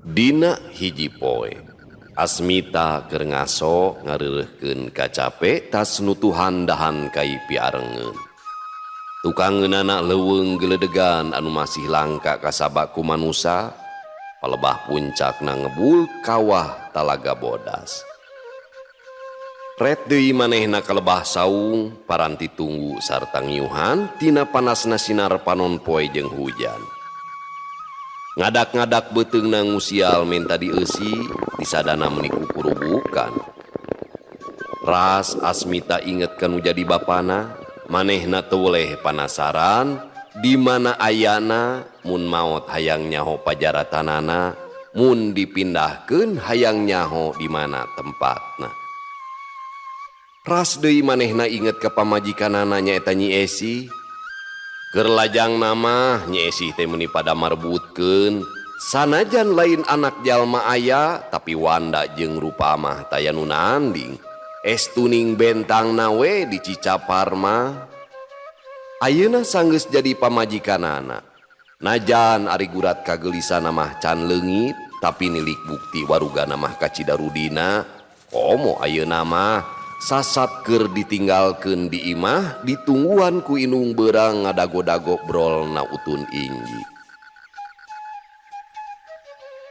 Dina hiji poe, Asmita keur ngaso ngareureuhkeun kacape tas nutuhan dahan kai piarengeun. Tukangeunana leuweung geledegan anu masih langka kasaba ku manusa, palebah puncakna ngebul kawah Talaga Bodas. Ret deui manehna kalebah saung paranti tunggu sarta ngiuhan tina panasna sinar panon poe jeung hujan. Ngadak-ngadak beuteungna ngusial menta dieusi, disadana meuni kukurubukan. Ras Asmita inget ka nu jadi bapana, manehna teu weleh panasaran di mana ayana mun maot hayang nyaho pajaratanana, mun dipindahkeun hayang nyaho di mana tempatna. Ras deui manehna inget ka pamajikanana nyaeta Nyi Esi. Keur lajangna mah Nyi Esi teh meuni pada marebutkeun, sanajan lain anak jalma aya tapi wanda jeung rupa mah taya nu nanding. Estuning bentangna we dicicapar mah. Ayeuna sanggeus jadi pamajikanana. Najan ari gurat kagelisana mah can leungit, tapi nilik bukti warugana mah kacida rudina, komo ayeuna mah sasat keur ditinggalkeun di imah ditungguan ku indung beurang ngadago-dago brolna utun inji.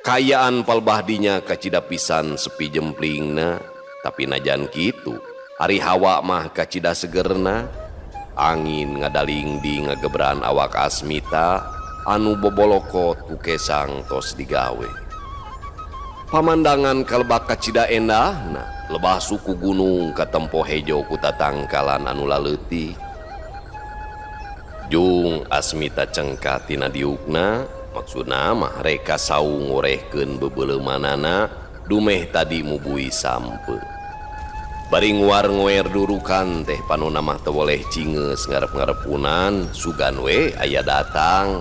Kaayaan palebah dinya kacida pisan sepi jemplingna, tapi najan kitu ari hawa mah kacida segerna. Angin ngadaling-ding ngagebran awak Asmita anu bobolokot ku kesang tos digawe. Pamandangan kalebak kacida endahna, lebah suku gunung katempo hejo ku tatangkalan anu laleutik. Jung Asmita cengka tina diukna, maksudna mah reka saung ngorehkeun bebeleumanana dumeh tadi mubui sampe. Bari nguar-nguer durukan teh panona mah teu boleh cingeus ngarep-ngarep unan, sugan we aya datang.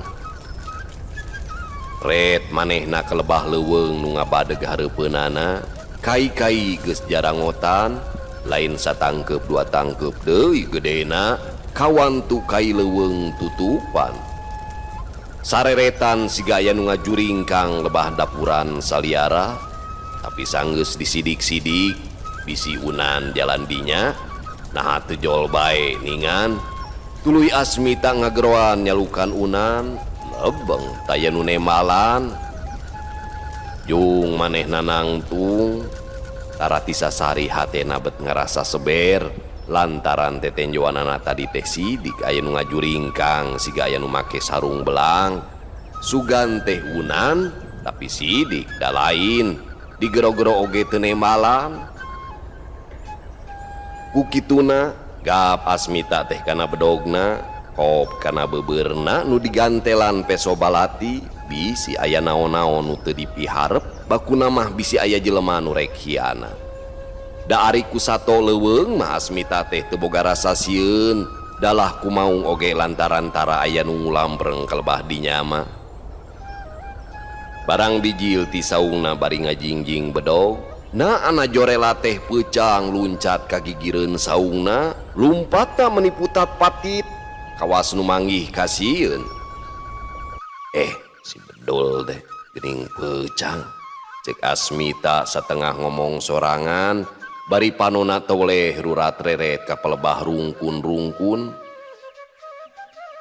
Ret manehna kelebah leuweung nu ngabadeg hareupeunana, kai-kai geus jarangotan, lain satangkeup dua tangkeup deui gedena, kawantu kai leuweung tutupan. Sareretan siga aya nu ngajuringkang lebah dapuran saliara, tapi sanggeus disidik-sidik bisi unan jalan dinya, naha teu jol bae ningan. Tuluy Asmita ngageroan nyalukan unan, lebeng taya nu nembalan. Jung manehna nangtung, tarati sasari hatena bet ngarasa seber lantaran tetenjoanana tadi teh sidik aya nu ngajuringkang siga aya nu make sarung belang. Sugan teh unan tapi sidik da lain digero-gero oge teu nembalan. Ku kituna gap Asmita teh kana bedogna, kop kana beubeurna nu digantelan peso balati, bisi aya naon-naon nu teu dipiharep, bakuna mah bisi aya jelema nu rek hianat. Da ari ku sato leuweung mah Asmita teh teu boga rasa sieun, dalah ku maung oge lantaran tara aya nu ngulampreng kalebah dinya mah. Barang dijil ti saungna bari ngajingjing bedog, na ana jorela teh peucang luncat ka gigireun saungna, lumpatna meuni putat patit, kawas nu manggih kasieun. Si bedul teh geuning peucang, cek Asmita satengah ngomong sorangan, bari panona teu weleh rurat reret ka palebah rungkun-rungkun.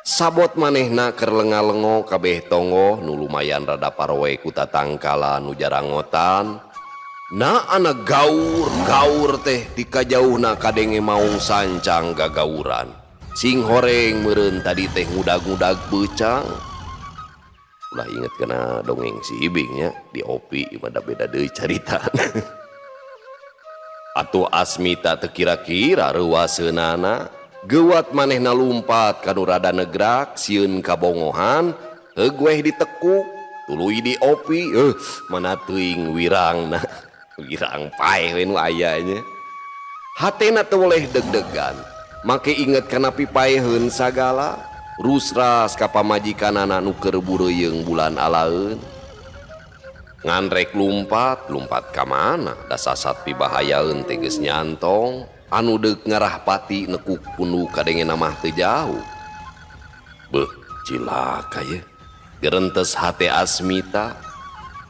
Sabot manehna keur lenga-lengo kabeh tonggoh nu lumayan rada paroe ku tatangkalan nu jarangotan. Na ana gaur-gaur teh ti kajauhna kadenge maung sancang gagauran. Sing horeng meureun tadi teh ngudag-ngudag peucang. Ulah inget kana dongeng si Ibing nya di opi mah da beda deui carita. Atuh Asmita teu kira-kira reuaseunana, geuwat manehna lumpat ka nu rada negrak sieun kabongohan, heug weh ditekuk, tuluy di opi, mana teuing wirangna. Wirang paeh we nu aya nya. Hatena teu weleh deg-degan, make inget kana pipaeheun sagala, rusras ka pamajikanana nu keur bureuyeung bulan alaeun. Ngan rek lumpat, lumpat ka mana? Da sasat pibahayaeun teh geus nyantong, anu deuk ngarah pati nekuk pundu kadengena mah teu jauh. Beuh, cilaka ye. Gerentes hate Asmita.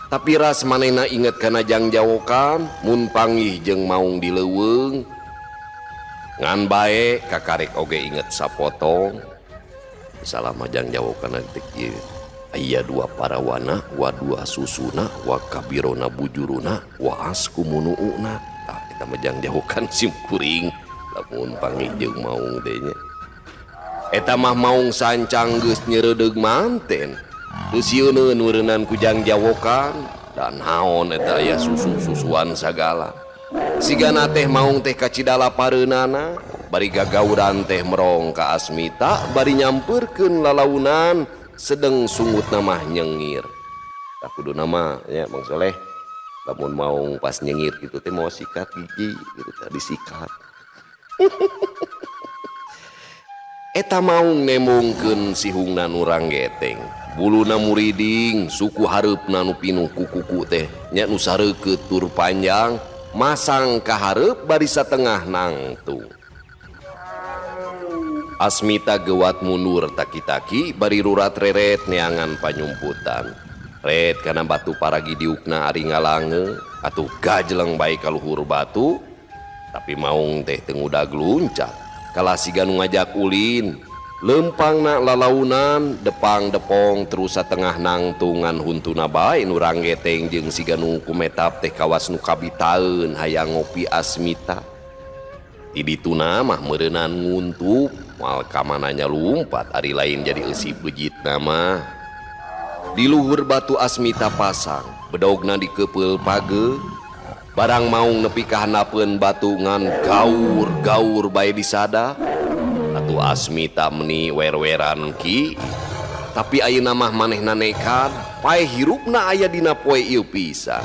Tapi ras manehna inget kana jangjawokan mun panggih jeung maung di leuweung. Ngan bae kakarek oge inget sapotong. Salama jangjawokan teh kieu. Aya dua parawana, wa dua susuna, wa kabirona bujuruna, wa asku munuuna. Tah eta mah jangjawokan sim kuring lamun panggih jeung maung teh nya. Eta mah maung sancang geus nyeredeug manten. Teu sieuneun meureunnan ku jangjawokan dan naon eta aya susu-susuan sagala. Sigana teh maung teh kacida lapareunana, bari gagauran teh merong ka Asmita bari nyampeurkeun lalaunan sedeng sungutna mah nyengir. Tah kuduna mah nya Mang Soleh lamun maung pas nyengir kitu teh mau sikat gigi gitu teh disikat. Eta maung nembongkeun sihungna nu ranggeteng. Buluna muriding, suku hareupna nu pinuh ku kuku teh nya nu sareukeut tur panjang, masang ka hareup bari satengah nangtung. Asmita gewat mundur taki-taki bari rurat reret neangan panyumputan. Ret kana batu paragi diukna ari ngalange atuh gajleng bae ka luhur batu, tapi maung teh teu ngudag luncat. Kalah siga nu ngajak ulin, lempangna lalaunan, depang depong terus satengah nangtungan huntuna bae nu ranggeteng jeung siga nu kumetap teh kawas nu kabitaeun hayang ngopi Asmita. Ti dituna mah meureunan nguntup, moal ka mananya lumpat ari lain jadi eusi beujitna mah. Di luhur batu Asmita pasang, bedogna dikepeul page. Barang maung nepi ka handapeun batu ngan gaur-gaur bae disada. Atuh Asmita meni wer-weran ki. Tapi ayeuna mah manehna nekad, pae hirupna aya dina poe ieu pisan.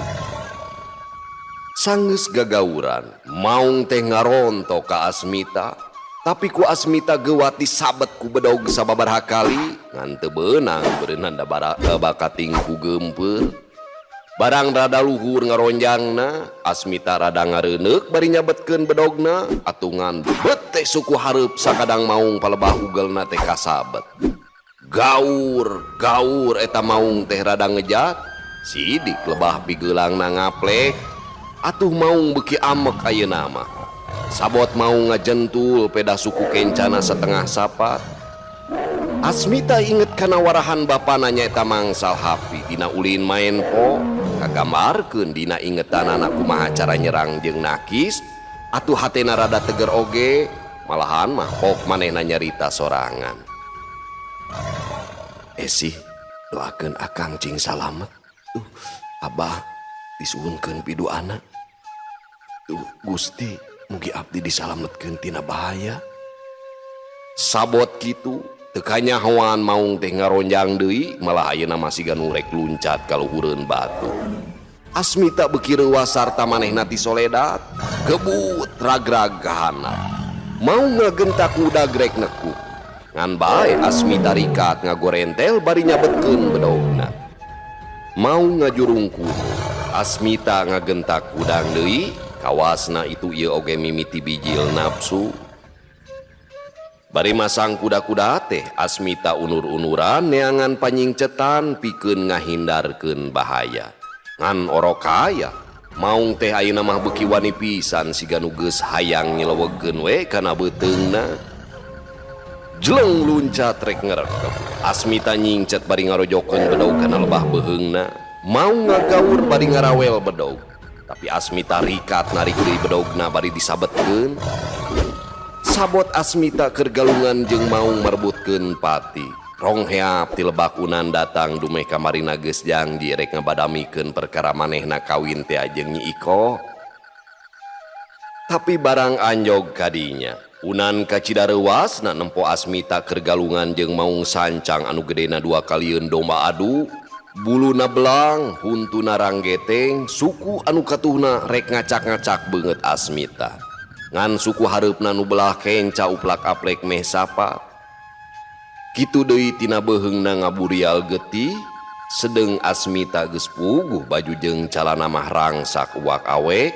Sanggeus gagauran, maung teh ngarontok ka Asmita. Tapi ku Asmita geuwat disabet ku bedog sababaraha kali, ngan teu beunang beureunan da bakating ku geumpeur. Barang rada luhur ngaronjangna, Asmita rada ngareuneuh bari nyabetkeun bedogna, atuh ngan bet teh suku hareup sakadang maung palebah ugelna teh kasabet. Gaur, gaur eta maung teh rada ngejat, sidik lebah pigeulangna ngaplek, atuh maung beuki amek ayeuna mah. Sabot maung ngajentul peda suku kencana setengah sapat. Asmita inget kana warahan bapana nyaeta mangsal hapi dina ulin maen po, kagambarkeun dina ingetanana kumaha cara nyerang jeung nakis, atuh hatena rada teger oge, malahan mah pok manehna nyarita sorangan. Esih, doakeun akang cing salamet. Tuh, abah disuhunkeun piduana. Tuh, Gusti, mugi abdi disalametkeun tina bahaya. Sabot kitu, teu kanyahoan maung teh ngaronjang deui, malah ayeuna mah siga nu rek luncat ka luhureun batu. Asmita beuki reuas sarta manehna ti soledat, kebut ragrag ka handap. Maung ngagentak ngudag rek nekuk. Ngan bae Asmita rikat ngagorentel bari nyabetkeun bedogna. Maung ngajurung kuno, Asmita ngagentak hudang deui, kawasna itu ieu oge mimiti bijil nafsu. Bari masang kuda-kuda teh Asmita unur-unuran neangan panyingcetan pikeun ngahindarkeun bahaya. Ngan orok kaya, maung teh ayeuna mah beuki wani pisan siga nu geus hayang nyelewegkeun we kana beuteungna. Jeleng luncat rek ngerekep. Asmita nyingcet bari ngarojokeun bedog kana lebah beuheungna. Maung ngagaur bari ngarawel bedog. Tapi Asmita rikat narik deui bedogna bari disabetkeun. Sabot Asmita keur galungan jeung maung merebutkeun pati. Rong heap ti lebak unan datang dumeh kamarina geus janji rek ngabadamikeun perkara manehna kawin teh jeung Nyi Iko. Tapi barang anjog kadinya, unan kacida reuasna nempo Asmita keur galungan jeung maung sancang anu gedena dua kalieun domba adu, buluna belang, huntuna ranggeteng, suku anu katuhna rek ngacak-ngacak beungeut Asmita. Ngan suku hareupna nu belah kenca uplak-aplek meh sapat. Kitu deui tina beuheungna ngaburial getih, sedeng Asmita geus puguh baju jeung calana mah rangsak uak awek,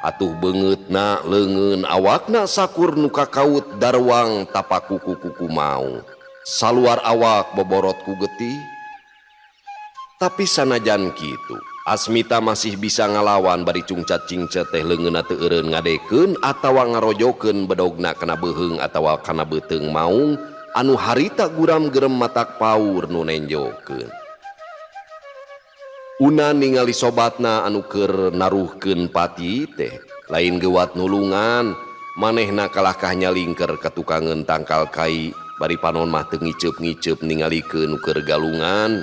atuh beungeutna leungeun awakna sakur nu kakaut darwang tapak kuku-kuku mau. Saluar awak boborot ku getih. Tapi sanajan kitu, Asmita masih bisa ngalawan bari cungcat cingcet teh leungeunna teu eureun ngadekeun atawa ngarojokeun bedogna kana beuheung atawa kana beuteung maung anu harita guram gerem matak paur nu nenjokeun. Unan ningali sobatna anu keur naruhkeun pati teh lain geuwat nulungan manehna kalahkah nyalingker ka tukangeun tangkal kai bari panon mah teu ngiceup-ngiceup ningalikeun nu keur galungan.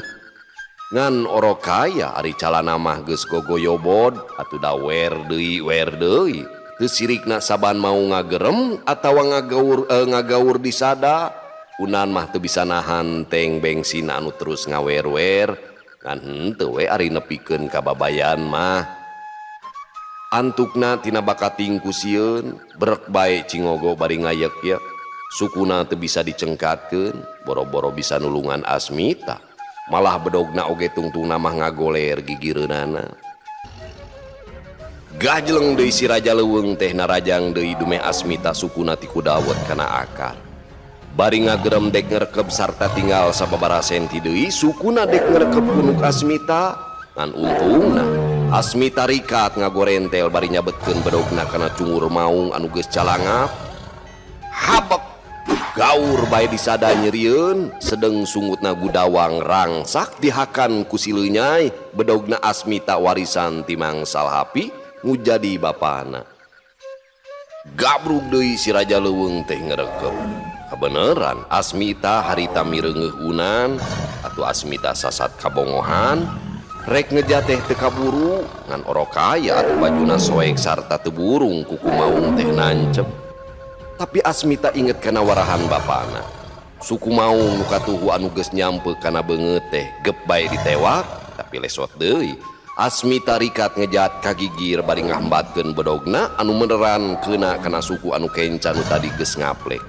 Ngan orok kaya ari calana mah geus gogoyobod atuh da wer deui wer deui teu sirikna saban mau ngagerem atawa ngagaur disada. Unan mah teu bisa nahan teng bengsina anu terus ngawer-wer ngan henteu we ari nepikeun ka babayan mah. Antukna tina bakating ku sieun brek bae cingogo bari ngayek-yek sukuna teu bisa dicengkatkeun boro-boro bisa nulungan Asmita malah bedogna oge tungtungna mah ngagoler gigireunana. Gajleng deui si Raja Leuweung teh narajang deui dumeh Asmita sukuna ti kudawet kana akar. Bari ngagerem dek ngerekeb sarta tinggal sababaraha senti deui sukuna dek ngerekeb punuk Asmita ngan untungna Asmita rikat ngagorentel bari nyabetkeun bedogna kana cungur maung anu geus calangap. Habek gaur bae disada nyerieun sedeng sungutna gudawang rangsak dihakan ku si Leunyai bedogna Asmita warisan ti Mang Salhapi nu jadi bapana. Gabrug deui si Raja Leuweung teh ngerekeb. Kabeneran Asmita harita mireungeuh unan atuh Asmita sasat kabongohan rek ngejateh teu kaburu ngan orok kaya atuh bajuna soek sarta teu burung kuku maung teh nancep. Tapi Asmita inget kana warahan bapana. Suku maung nu katuhu anu geus nyampe kana beungeut teh gep bae ditewak tapi lesot deui. Asmita rikat ngejat kagigir bari ngahambatkeun bedogna anu meneran keuna kana suku anu kenca nu tadi geus ngaplek.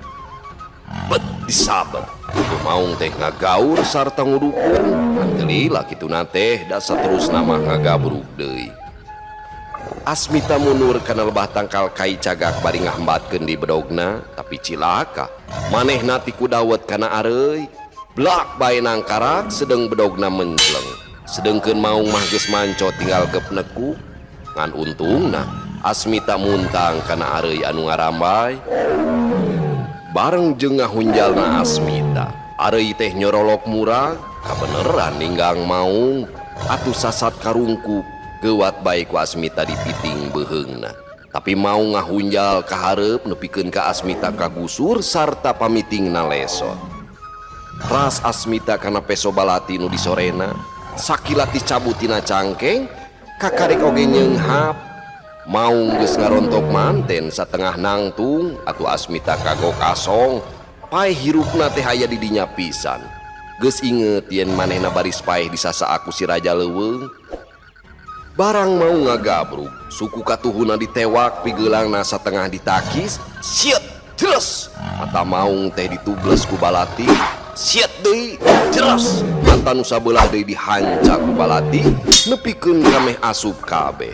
Bet disabet. Suku maung teh ngagaur sarta ngudukung. Ngan teu lila kituna teh da saterusna mah ngagabrug deui. Asmita mundur kana lebah tangkal kai cagak bari ngahambatkeun di bedogna tapi cilaka manehna ti kudawet kana areuy. Blak bae nangkarak sedeng bedogna mencleng. Sedengkeun maung mah geus manco tinggal gep neku. Ngan untungna Asmita muntang kana areuy anu ngarambai. Bareng jeung ngahunjalna Asmita, areuy teh nyorolok murag, kabeneran ninggang maung atuh sasat karungkup geuwat bae ku Asmita dipiting beuheungna. Tapi maung ngahunjal ka hareup nepikeun ka Asmita kagusur sarta pamitingna lesot. Ras Asmita kana peso balati nu disorena, sakilat dicabut tina cangkeng, kakarek oge nyeunghap. Maung geus ngarontok manten satengah nangtung atuh Asmita kagok asong, paeh hirupna teh aya di dinya pisan. Geus inget yen manehna baris paeh disasaa ku si Raja Leuweung. Barang mau ngagabrug, suku katuhuna ditewak pigeulangna satengah ditakis, siet jeres. Mata maung teh ditubles ku balati, siet deui jeres. Mata nu sabelah deui dihanca ku balati, nepikeun ka meh asup kabeh.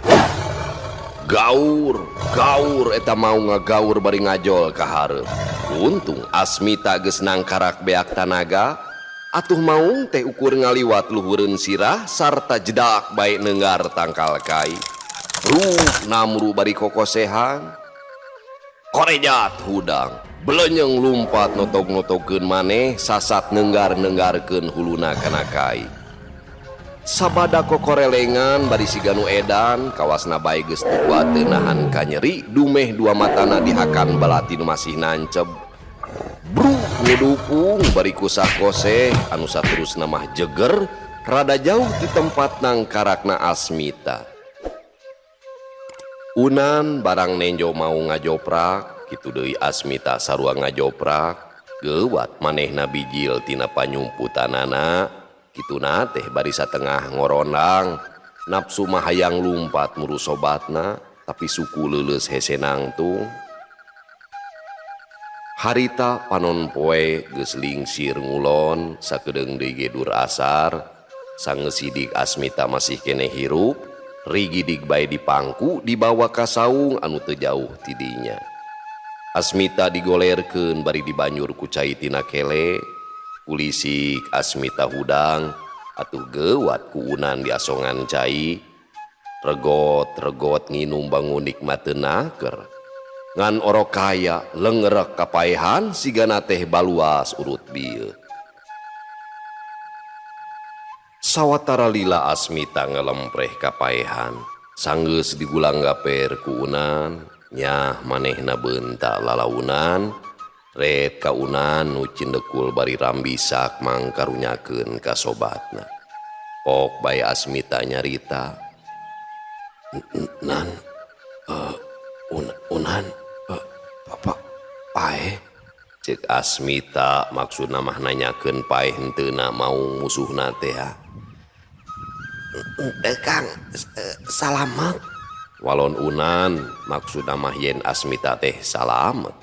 Gaur, gaur eta mau ngagaur bari ngajol ka hareup. Untung Asmita geus nangkarak beak tanaga, atuh maung teh ukur ngaliwat luhureun sirah sarta jedak bae neunggar tangkal kai. Ruk namru bari kokosehan. Korejat hudang, belenyeng lumpat notog-notogkeun maneh sasat neunggar-neunggarkeun huluna kana kai. Sabada kokorelengan bari siga nu edan kawasna bae geus teu kuat teu nahan kanyeri dumeh dua matana dihakan balati nu masih nanceb. Bruk ngudukung bari kusah koseh anu saterusna mah jeger rada jauh ti tempat nangkarakna Asmita. Unan barang nenjo mau ngajoprak kitu deui Asmita sarua ngajoprak geuwat manehna bijil tina panyumputanana. Kituna teh bari satengah ngorondang nafsu mah hayang lumpat muru sobatna tapi suku leuleus hese nangtung. Harita panon poe geus lingsir ngulon sakedeung deui ge dur asar sangesidik Asmita masih keneh hirup rigidig bae dipangku dibawa ka saung anu teu jauh ti dinya. Asmita digolerkeun bari dibanjur ku cai tina kele. Kulisik Asmita hudang atuh geuwat ku unan diasongan cai. Regot-regot nginum bangun nikmat teu naker. Ngan orok kaya lengerek kapaehan sigana teh baluas urut bieu. Sawatara lila Asmita ngelempreh kapaehan. Sanggeus digulang gaper ku Unan, nyah manehna beunta lalaunan, ret ka Unan nu cindekul bari rambisak mangkarunyakeun ka sobatna. Pok bae Asmita nyarita. Nan, Unan, papa, paeh. Cek Asmita maksudna mah nanyakeun paeh henteuna maung musuhna teh. Henteu Kang, salamet. Walon Unan maksudna mah yen Asmita teh salamet.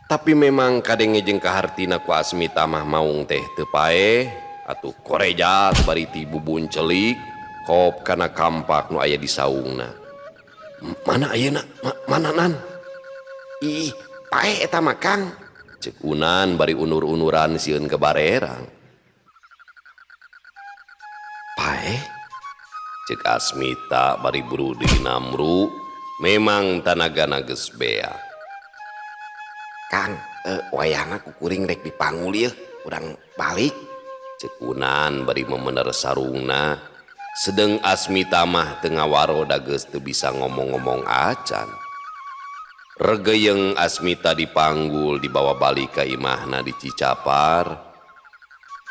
Tapi memang kadenge jeung kahartina ku Asmita mah maung teh teu paeh, atuh korejat bari ti bubun celik kop kana kampak nu aya di saungna. Mana ayeuna? Mana Nan? Ih, paeh eta mah Kang. Cek Unan bari unur-unuran sieun kebarerang. Paeh? Cek Asmita bari buru deui namru, memang tanagana geus beak. Kang, wayahna ku kuring rek dipanggul ieu, urang balik. Cek Unan bari memener sarungna. Sedeng Asmita mah teu ngawaro da geus teu bisa ngomong-ngomong acan. Regeyeng Asmita dipanggul dibawa balik ka imahna di Cicapar.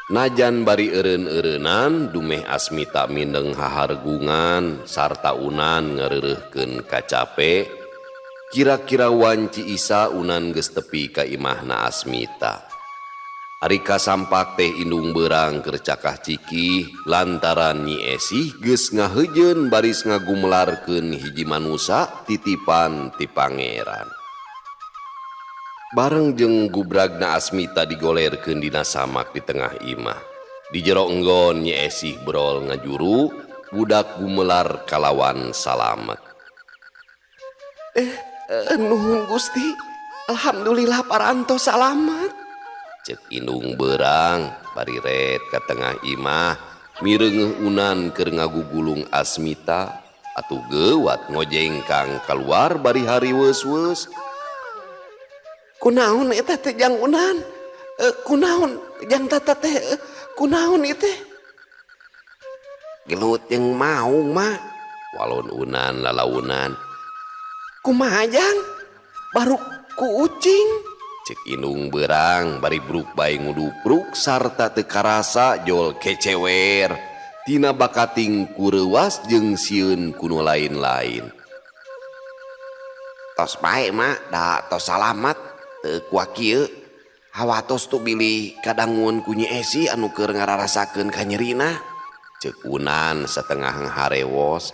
Najan bari eureun-eureunan dumeh Asmita mindeng hahargungan sarta Unan ngeureureurkeun kacape. Kira-kira wanci Isa Unan geus tepi ka imahna Asmita. Ari kasampak teh indung beurang keur cakah cikih lantaran Nyi Esih geus ngaheujeun baris ngagumelarkeun hiji manusa titipan ti pangeran. Bareng jeung gubragna Asmita digolerkeun dina samak di tengah imah. Di jero enggon Nyi Esih brol ngajuru budak gumelar kalawan salamet. Nuhun Gusti, alhamdulillah parantos salamet. Cek indung beurang bari ret ka tengah imah mireungeuh Unan keur ngagugulung Asmita atuh geuwat ngojengkang kaluar bari hariweus-weus. Kunaon eta teh jang Unan? Kunaon jang tata teh? Kunaon ieu teh? Gelut jeung maung mah. Walon Unan lalaunan. Kumaha jang? Baru ku ucing. Cek indung beurang bari bruk bae ngudupruk sarta teu karasa jol kecewer tina bakating ku reuwas jeung sieun ku nu lain-lain. Tos bae mah da tos salamat teu kuak kieu. Hawatos tu bilih kadangun ku Nyi Esi anu keur ngararasakeun kanyerina. Cek Unan satengah harewos.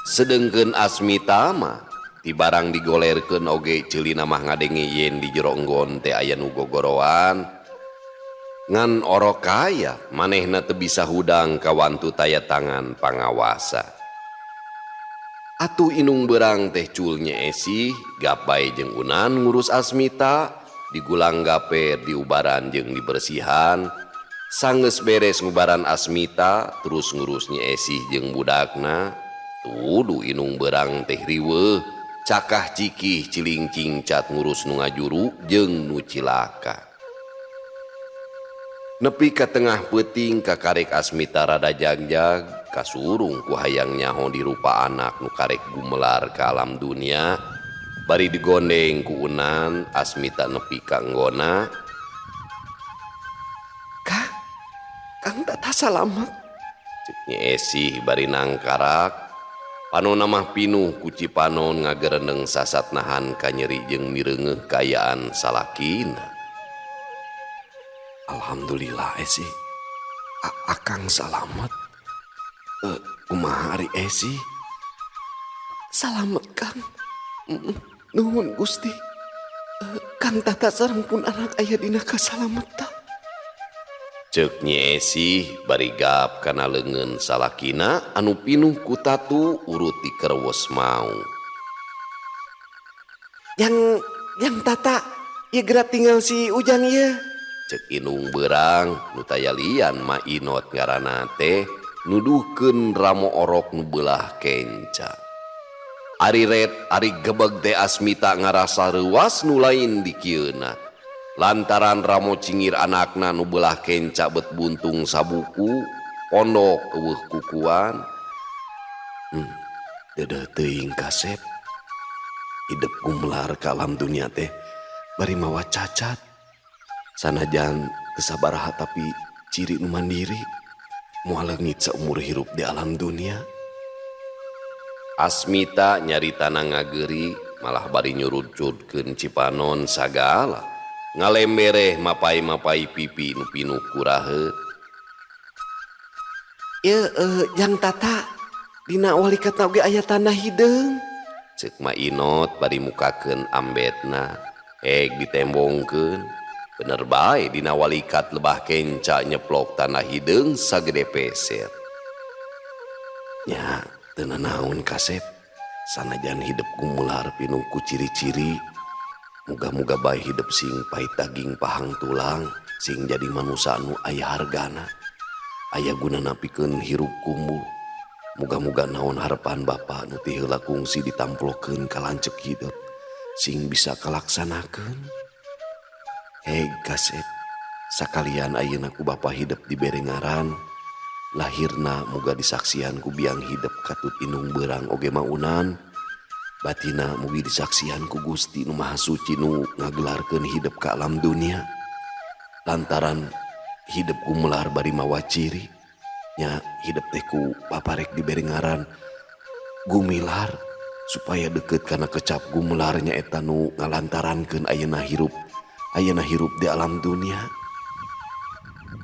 Sedengkeun Asmita mah ti barang digolerkeun oge ceulina mah ngadenge yen di jero enggon teh aya nu gogoroan. Ngan orok kaya manehna teu bisa hudang kawantu taya tangan pangawasa. Atuh indung beurang teh cul Nyi Esih gap bae jeung Unan ngurus Asmita, digulang gaper diubaran jeung dibersihan. Sanggeus beres ngubaran Asmita terus ngurus Nyi Esih jeung budakna. Tuduh indung beurang teh riweuh. Cakah cikih ciling cingcat ngurus nu ngajuru jeung nu cilaka. Nepi ka tengah peuting kakarek Asmita rada jagjag kasurung ku hayang nyaho di rupa anak nu karek gumelar ka alam dunia. Bari digondeng ku Unan Asmita nepi ka nggona. Kang, Kang tata salamet. Cek Nyi Esih bari nangkarak. Panona mah pinuh ku cipanon ngagerendeng sasat nahan kanyeri jeung mireungeuh kaayaan salakina. Alhamdulillah Esi, akang salamet. Kumaha ari Esi? Salamet Kang. Nuhun Gusti. Kang Tata sareng pun anak aya dina kasalametan. Cek Nyi Esih bari gap kana leungeun salakina anu pinuh ku tatu urut dikerwes mau. Yang Tata ieu geura tinggal si Ujang ieu. Cek indung beurang nu taya lian Ma Inot ngaranna teh Nuduhkeun ramo orok nu beulah kenca. Ari ret ari gebeg teh Asmita ngarasa reuwas nu lain dikieuna. Lantaran ramo cingir anakna nu beulah kenca bet buntung sabuku, pondok eueuh kukuan. Deudeuh teuing kasep. Hidep gumelar ka alam dunia teh bari mawa cacat. Sanajan teu sabaraha tapi ciri nu mandiri. Moal leungit saumur hirup di alam dunia. Asmita nyaritana ngageuri malah bari nyurudcudkeun cipanon sagala. Ngalembereh mapai-mapai pipi nu pinuh ku raheut. Ieu jang Tata dina walikatna oge aya tanda hideung. Ceuk Ma Inot bari mukakeun ambetna ek ditembongkeun. Bener bae dina walikat lebah kenca nyeplok tanah hideung sagede peser. Nya teu nanaon kasep sanajan hidep gumular pinuh ku ciri-ciri. Muga-muga bae hidep sing pahit daging pahang tulang sing jadi manusa nu aya hargana. Aya gunana pikeun hirup kumbuh. Muga-muga naon harepan bapa nu ti heula kungsi ditamplokeun ka lanceuk hidep sing bisa kalaksanakeun. Heg kasep sakalian ayeuna ku bapa hidep dibere ngaran lahirna muga disaksian ku biang hidep katut indung beurang oge maunan batina mugi disaksian ku Gusti nu Maha Suci nu ngagelarkeun hidep ka alam dunia lantaran hidep gumelar bari mawa ciri nya hidep teh ku bapa rek dibere ngaran Gumilar supaya deket kana kecap gumelar nya eta nu ngalantarankeun ayeuna hirup di alam dunia.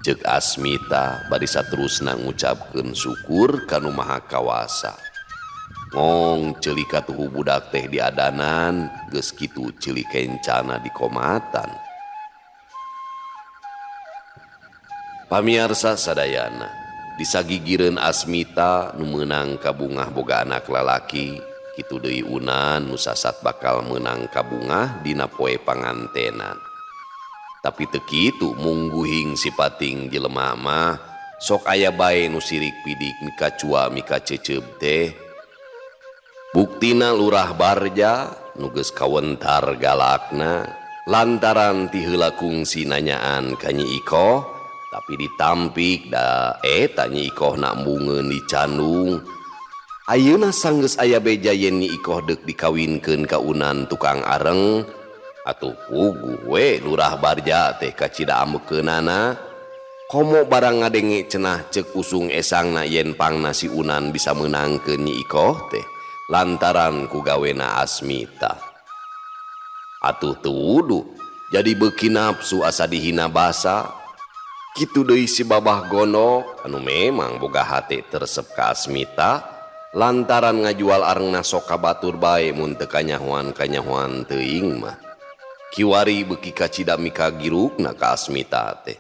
Ceuk Asmita bari saterusna ngucapkeun syukur ka nu Maha Kawasa. Ngong ceuli katuhu budak teh diadanan geus kitu ceuli kencana dikomatan. Pamiarsa sadayana disagigireun Asmita nu meunang kabungah boga anak lalaki kitu deui Unan nu sasat bakal meunang kabungah dina poe pangantenan. Tapi teu kitu mungguhing sipating jelema mah sok aya bae nu sirik pidik mika cua mika ceceub teh. Buktina Lurah Barja nu geus kawentar galakna lantaran ti heula kungsi nanyaan ka Nyi Ikoh tapi ditampik da eta Nyi Ikoh na embungeun dicandung. Ayeuna sanggeus aya beja yen Nyi Ikoh deuk dikawinkeun ka Unan tukang areng atuh puguh we Lurah Barja teh kacida ambekeunana. Komo barang ngadenge cenah ceuk usung esangna yen pangna si Unan bisa meunangkeun Nyi Ikoh teh lantaran ku gawena Asmita. Atuh teu wuduh jadi beuki nafsu asa dihina basa. Kitu deui si Babah Gondok anu memang boga hate teresep ka Asmita lantaran ngajual arengna sok ka batur bae mun teu kanyahoan-kanyahoan teuing mah. Kiwari beuki kacida mika girukna ka Asmita teh.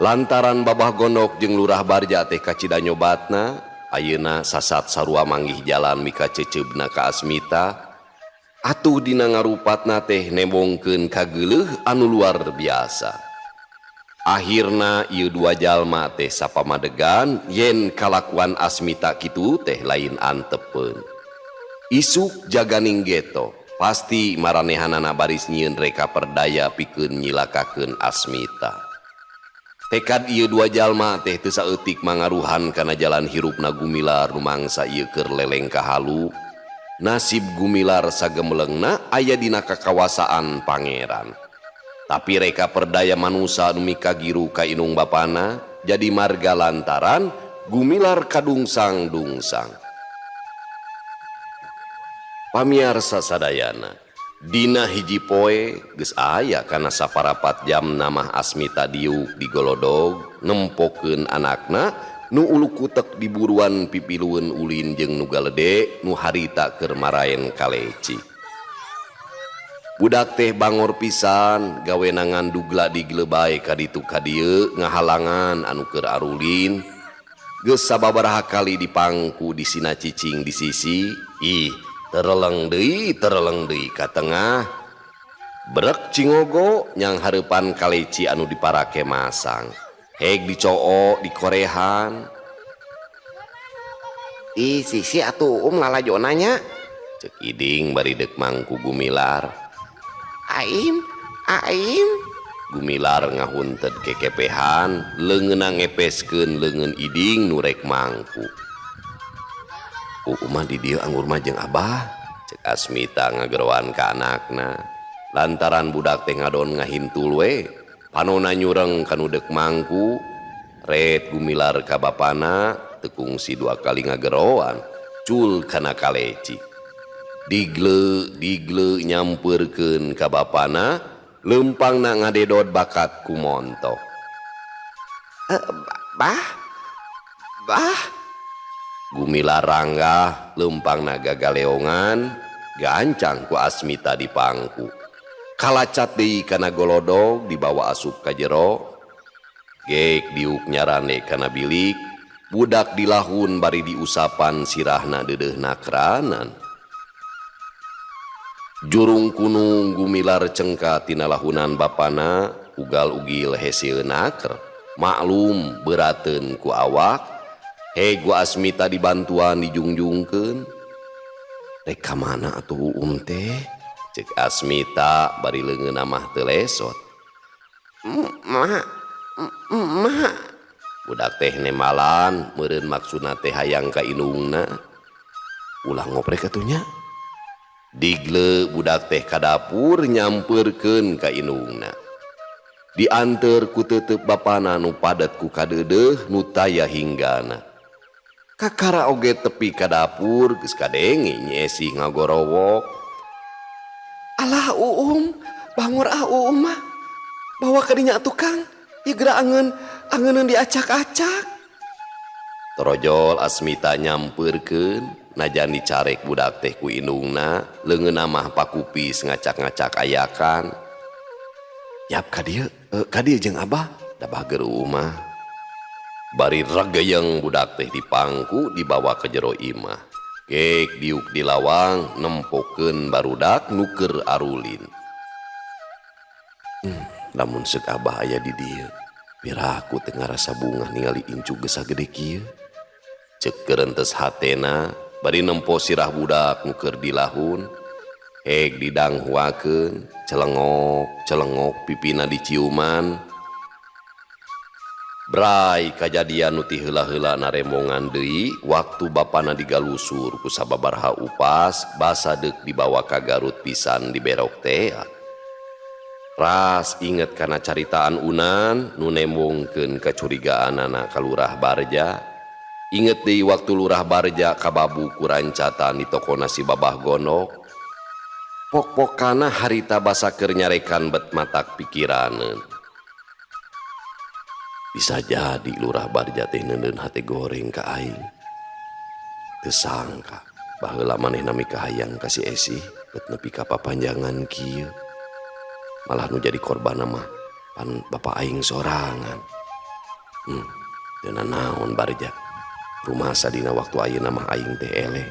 Lantaran Babah Gondok jeung Lurah Barja teh kacida nyobatna, ayeuna sasat sarua manggih jalan mika ceceubna ka Asmita. Atuh dina ngarupatna teh nembongkeun kageuleuh anu luar biasa. Akhirna ieu dua jalma teh sapamadegan yen kalakuan Asmita kitu teh lain antepeun. Isuk jaganing geto pasti maranehanana baris nyieun reka perdaya pikeun nyilakakeun Asmita. Tekad ieu dua jalma teh teu saeutik mangaruhan kana jalan hirupna Gumilar nu mangsa ieu keur leleng ka halu. Nasib Gumilar sagemelengna aya dina kakawasaan pangeran. Tapi reka perdaya manusa nu mikagiru ka indung bapana jadi marga lantaran Gumilar kadungsang-dungsang. Pamiarsa sadayana, dina hiji poe geus aya kana saparapat jam namah Asmita diuk di golodog nempokeun anakna nu ulukutek di buruan pipilueun ulin jeung nu galede nu harita keur maraen kaleci. Budak teh bangor pisan gawena ngandugla diglebay ka ditu ka dieu ngahalangan anu keur arulin. Geus sababaraha kali dipangku disina cicing di sisi, ih tereleng deui ka tengah. Brek cingogo nyang hareupan kaleci anu diparake masang. Heg dicoo dikorehan. Ih sisi atuh lalajona nya. Cek Iding bari deuk mangku Gumilar. Aim, aim. Gumilar ngahuntet kekepehan, leungeunna ngepeskeun leungeun Iding nu rek mangku. Uum mah di dieu anggur mah jeung Abah, cek Asmita ngageroan ka anakna. Lantaran budak teh ngadon ngahintul we, panona nyureng ka nu deuk mangku, ret Gumilar ka bapana, teu kungsi dua kali ngageroan, cul kana kaleci. Digle digle nyampeurkeun ka bapana, leumpangna ngadedod bakat ku montok. Bah, bah. Gumilar ranggah, leumpangna gagaleongan, gancang ku Asmita dipangku. Kalacat deui kana golodog dibawa asup ka jero. Gek diuk nyarande kana bilik, budak dilahun bari diusapan sirahna deudeuh nakranan. Jurung kunung Gumilar cengka tina lahunan bapana, ugal-ugil hese naker. Maklum berateun ku awak, heg ku Asmita dibantuan dijungjungkeun. Rek ka mana atuh Uum teh? Cek Asmita bari leungeunna mah teu lesot. Ma, ma. Budak teh nembalan, meureun maksudna teh hayang ka indungna. Ulah ngoprek atuh nya. Digle budak teh ka dapur nyampeurkeun ka indungna. Dianteur ku tetep bapana nu padet ku kadeudeuh nu taya hinggana. Kakara oge tepi ka dapur geus kadenge Nyi Esih ngagorowok. Alah Uum, bangor ah Uum mah. Bawa ka dinya atuh Kang. Ieu geura angeun, angeuneun diacak-acak. Torojol Asmita nyampeurkeun, najan dicarek budak teh ku indungna, leungeunna mah pakupis ngacak-ngacak ayakan. Yap ka dieu, ka dieu jeung Abah, da bager Uum mah. Bari regeyeng budak teh dipangku dibawa ke jero imah. Gek diuk di lawang nempokeun barudak nu keur arulin. Lamun seuk Abah aya di dieu, piraku teu ngarasa bungah ningali incu geus sagede kieu. Cek kerentes hatena bari nempo sirah budak nu keur dilahun. Heg didanghuakeun, celengok celengok pipina diciuman. Bray kajadian nu ti heula-heula naremongan deui waktu bapana digalusur ku sababaraha upas basa deuk dibawa ka Garut pisan diberok tea. Ras inget kana caritaan Unan nu nembongkeun kacurigaanana ka Lurah Barja. Inget deui waktu Lurah Barja kababu ku rancatan di tokona si Babah Gondok. Pok-pokana harita basa keur nyarekan bet matak pikiraneun. Bisa jadi Lurah Barja teh neundeun hate goreng ka aing. Teu sangka baheula manehna mikahayang ka si Esih bet nepi ka papanjangan kieu. Malah nu jadi korbanna mah pan bapa aing sorangan. Teu nanaon Barja. Rumasa dina waktu ayeuna mah aing teh eleh.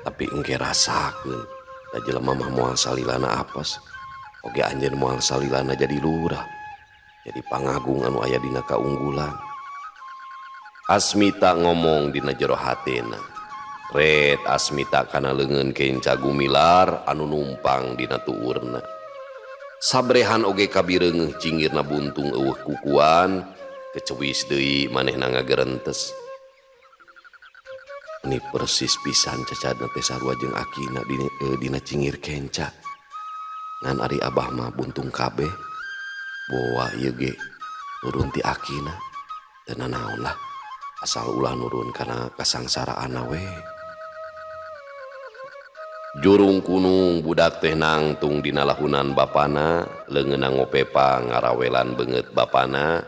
Tapi engke rasakeun da jelema mah moal salilana apes. Oge anjeun moal salilana jadi lurah. Jadi pangagung anu aya dina kaunggulan. Asmita ngomong dina jero hatena. Ret Asmita kana leungeun kenca Gumilar anu numpang dina tuurna. Sabrehan oge kabireungeuh cingirna buntung eueuh kukuan, kecewis deui manehna ngagerentes. Ini persis pisan cacadna teh sarua jeung akina dina cingir kenca. Ngan ari Abah mah buntung kabeh. Boa ieu ge nurun ti akina. Teu nanaon lah, asal ulah nurun kana kasangsaraanna we. Jurung kunung budak teh nangtung dina lahunan bapana, leungeunna ngopepa ngarawelan beungeut bapana.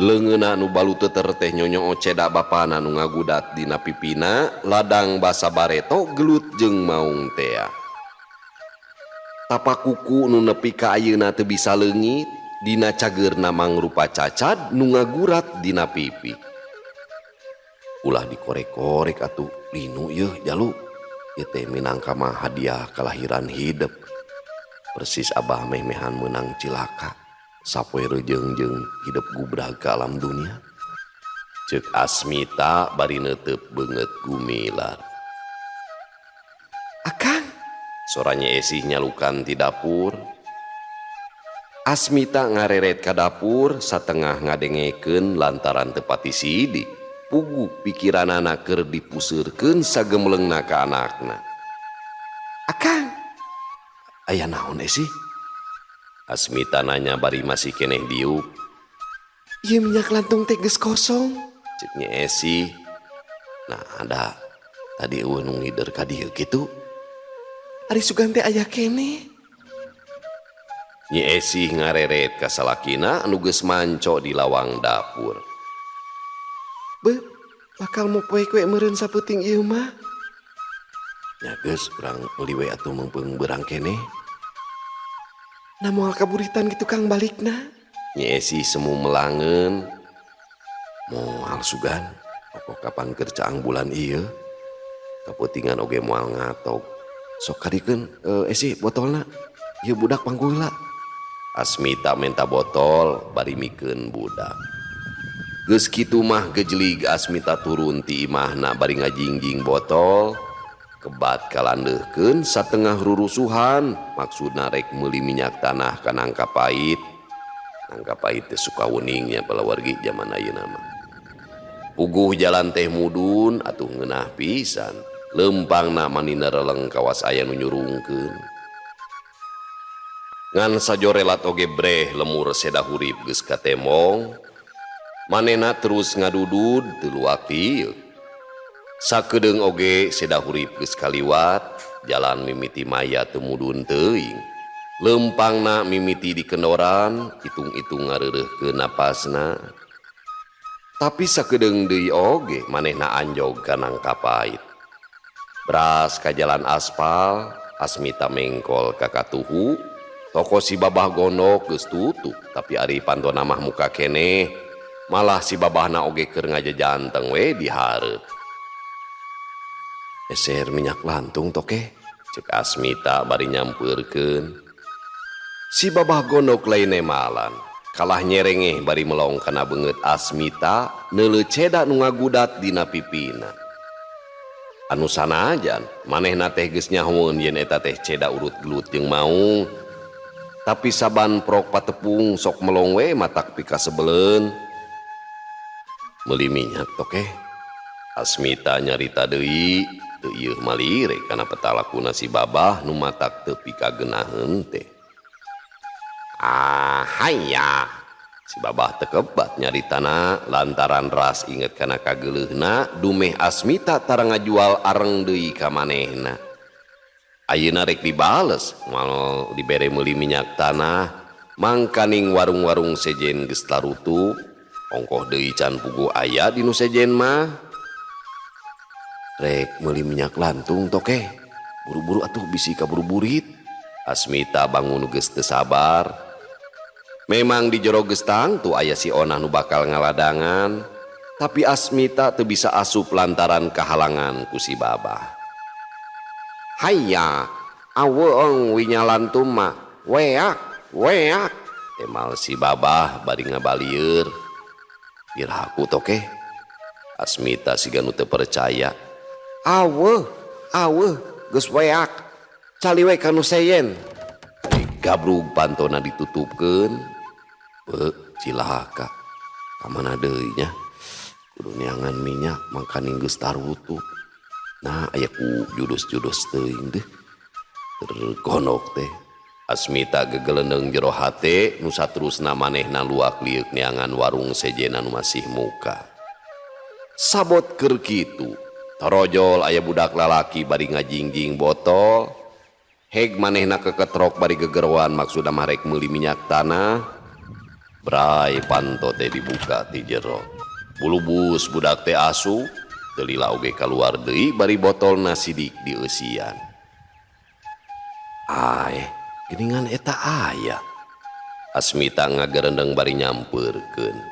Leungeunna nu baluteter teh nyonyoo ceda bapana nu ngagudat dina pipina, ladang basa bareto gelut jeung maung tea. Tapak kuku nu nepi ka ayeuna teu bisa leungit, dina cageurna mangrupa cacad nu ngagurat dina pipi. Ulah dikorek-korek atuh linu yeuh jalu. Ieu teh minangka mah hadiah kalahiran hidep. Persis Abah meh-mehan meunang cilaka. Sapoe reujeung jeung hidep gubrag ka alam dunia. Ceuk Asmita bari neuteup beungeut gumilar. Akang, sora Nyi Esih nyalukan ti dapur. Asmita ngareret ka dapur satengah ngadengekeun lantaran teu pati sidik. Puguh pikiranana keur dipuseurkeun sagemlengna ka anakna. Akang, aya naon Esih? Asmita nanya bari masih keneh diuk. Ieu minyak lantung teh geus kosong, ceuk Nyi Esih. Nah, ada tadi eueuh nu ngider ka dieu kitu. Ari sugan teh aya keneh. Nyi Esih ngareret ka salakina anu geus manco di lawang dapur. Beuh, bakal mopoek we meureun sapeuting ieu mah. Nya geus urang meuli we atuh mumpung beurang keneh. Nah moal kaburitan kitu Kang balikna. Nyi Esih semu melangeun. Moal sugan, ongkoh kapan keur caang bulan ieu. Kapeutingan oge moal ngatok. Sok kadikeun Esih botolna. Ieu budak pangku heula. Asmita menta botol bari mikeun budak. Geus kitu mah gejlig Asmita turun ti imahna bari ngajingjing botol. Kebat kalandeuhkeun satengah rurusuhan maksudna rek meuli minyak tanah ka nangka pait. Nangka pait teh suka wening nya palawargi jaman ayeuna mah. Puguh jalan teh mudun atuh ngeunah pisan. Leumpangna mani nereleng kawas aya nu nyurungkeun. Ngan sajorelat oge breh lemur seda hurip geus katemong. Manehna terus ngadudud teu luak ieu. Sakedeung oge seda hurip geus kaliwat, jalan mimiti maya teu mudun teuing. Leumpangna mimiti dikendoran, itung-itung ngareureuhkeun napasna. Tapi sakedeung deui oge manehna anjog ka nangka pait. Bras ka jalan aspal, Asmita mengkol ka katuhu, toko si babah gondok geus tutup, tapi ari pantona mah muka keneh, malah si babahna oge keur ngajajanteng we di hareup. Eser minyak lantung toke, ceuk Asmita bari nyampeurkeun. Si babah gondok lain nemalan, kalah nyerengeh bari melong kana beungeut Asmita, neuleu ceda nu ngagudat dina pipina. Anu sanajan, manehna teh geus nyahoeun yen eta teh ceda urut gelut jeung maung. Tapi saban prok patepung sok melong we matak pikasebeleun. Meuli minyak toke, Asmita nyarita deui. Teu ieuh malire kana petalakuna si babah nu matak teu pikagenaheun teh. Ah haya, si babah teu kebat nyaritana lantaran ras inget kana kageuleuhna dumeh Asmita tara ngajual areng deui ka manehna. Ayeuna rek dibales moal dibere meuli minyak tanah, mangkaning warung-warung sejen geus tarutup, ongkoh deui can puguh aya di nu sejen mah. Rek meuli minyak lantung toke, buru-buru atuh bisi kaburu-burit. Asmita bangun geus teu sabar. Memang di jero geus tangtu aya si Onah nu bakal ngaladangan, tapi Asmita teu bisa asup lantaran kahalangan ku si babah. Hayya, aweung winya lantum mah, weak, weak, emal si babah bari ngabalieur. Piraku toke? Asmita siga nu teu percaya. Aweuh, aweuh, geus weak. Cali we ka nu sejen. Gabrug pantona ditutupkeun. Beuh, cilaka. Ka mana deui nya? Kudu neangan minyak mangkaning geus tarutup. Nah, aya ku judus-judus teuing deuh. Tergonok teh. Asmita gegelendeng jero hate nu saterusna manehna luak lieuk neangan warung sejenan nu masih muka. Sabot keur kitu. Torojol aya budak lalaki bari ngajingjing botol. Heg manehna keketrok bari gegeroan maksudna mah rek meuli minyak tanah. Bray panto teh dibuka ti jero. Bulubus budak teh asu, teu lila oge kaluar deui bari botolna sidik dieusian. Aeh, geuningan eta aya. Asmita ngagerendeng bari nyampeurkeun.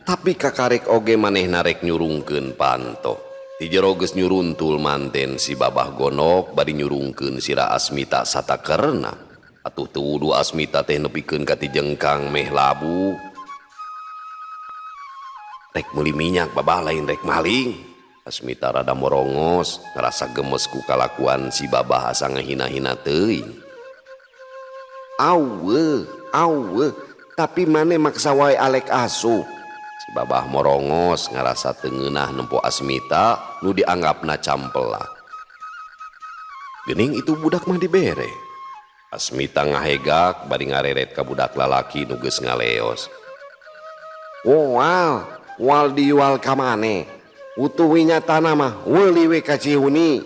Tapi kakarek oge manehna rek nyurungkeun panto. Ti jero geus nyuruntul manten si babah gondok bari nyurungkeun sira Asmita satakerna. Atuh teu wudu Asmita teh nepikeun ka ti jengkang meh labu. Rek meuli minyak babah lain rek maling. Asmita rada morongos ngarasa gemes ku kalakuan si babah asa ngahina-hina teuing. Aweuh, aweuh, tapi maneh maksa wae alek asup. Si babah morongos ngarasa teu ngeunah nempo Asmita nu dianggapna campelak. Geuning itu budak mah dibere. Asmita ngahegak bari ngareret ka budak lalaki nu geus ngaleos. Moal, moal dijual ka maneh. Utuh nyatana mah weuli we ka Cihuni.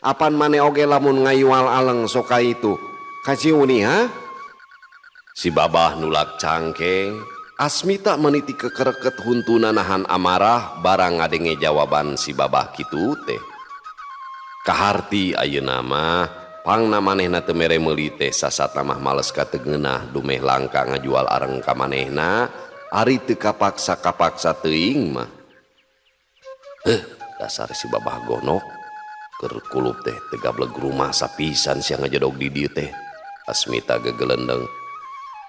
Apan maneh oge lamun ngayual aleng sok ka itu ka Cihuni ha? Si babah nulak cangkeng. Asmita meniti kekereket huntuna nahan amarah barang ngadenge jawaban si babah kitu teh. Kaharti ayeuna mah pangna manehna teu mere meuli teh sasatna mah males ka teu ngeunah dumeh langka ngajual areng ka manehna ari teu kapaksa-kapaksa teuing mah. Heuh, dasar si babah gonok keur kulup teh teu gableg rumah sapisan sia ngajedog di dieu teh. Asmita gegelendeng.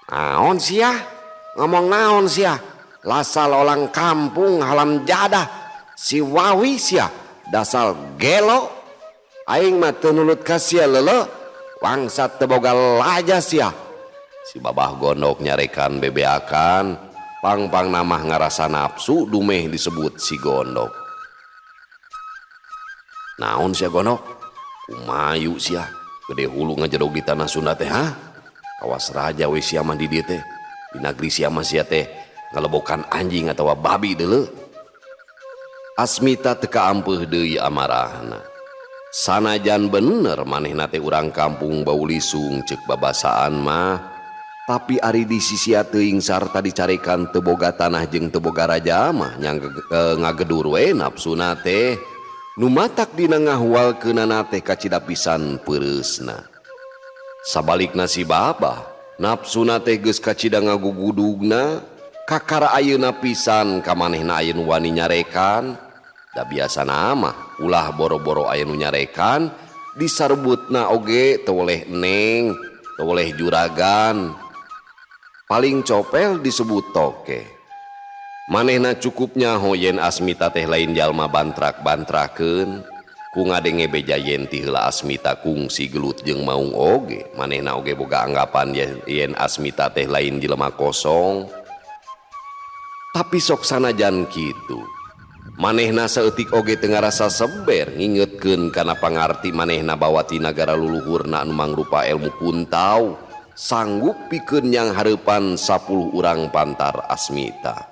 Naon sia? Ngomong naon sia? Lasal orang kampung halam jadah si wawi sia dasar gelo. Aing mah teu nulut ka sia leuleuh bangsat teu boga laja sia. Si babah gondok nyarekan bebeakan pang-pang namah ngarasa nafsu dumeh disebut si gondok. Naon sia gondok? Kumayu sia gede hulu ngajedog di tanah Sunda teh ha? Awas raja we sia mah di dieu teh. Di nagri sia mah sia teh ngalebokan anjing atawa babi deuleu. Asmita teu kaampeuh deui amarahna. Sanajan bener manehna teh urang kampung bau lisung ceuk babasaan mah, tapi ari di sisia teuing sarta dicarekan teu boga tanah jeung teu boga raja mah nya ngagedur we nafsuna teh. Nu matak dina ngahualkeunana teh kacida pisan peureusna. Sabalikna si babah, nafsuna teh geus kacida ngagugudugna, kakara ayeuna pisan ka manehna aya nu wani nyarekan. Da biasana mah ulah boro-boro aya nu nyarekan, disarbutna oge teu weleh neng, teu weleh juragan. Paling copel disebut toke. Manehna cukup nyaho yen Asmita teh lain jalma bantrak-bantrakeun. Ku ngadenge beja yen ti heula Asmita kungsi gelut jeung maung oge, manehna oge boga anggapan yen Asmita teh lain jelema kosong. Tapi sok sanajan kitu, manehna saeutik oge teu ngarasa seber ngingetkeun kana pangarti manehna bawa ti nagara luluhurna anu mangrupa ilmu kuntau, sanggup pikeun yang hareupan 10 urang pantar Asmita.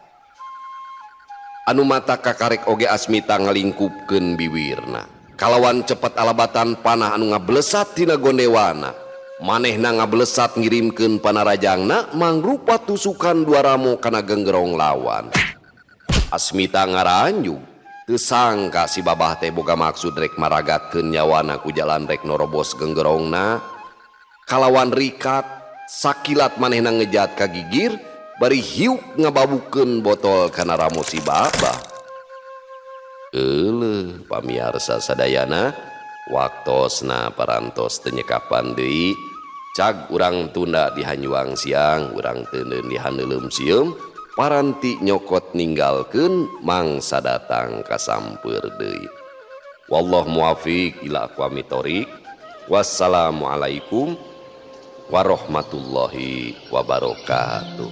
Anu mata kakarek oge Asmita ngalingkupkeun biwirna. Kalawan cepet alabatan panah anu ngablesat tina gondewana. Manehna ngablesat ngirimkeun panarajangna mangrupa tusukan dua ramo kana genggerong lawan. Asmita ngaranjug, teu sangka si babah teh boga maksud rek maragatkeun nyawana ku jalan rek norobos genggerongna. Kalawan rikat, sakilat manehna ngejat ka gigir, bari hiuk ngababukeun botol kana ramo si babah. Euleuh pamiarsa sadayana, waktosna parantos teu nyekapan deui. Cag urang tunda di hanyuang siang, urang teuneun di haneuleum sieum, paranti nyokot ninggalkeun mangsa datang kasampeur deui. Wallahu muwafiq ila aqwamit thoriq. Wassalamualaikum warahmatullahi wabarakatuh.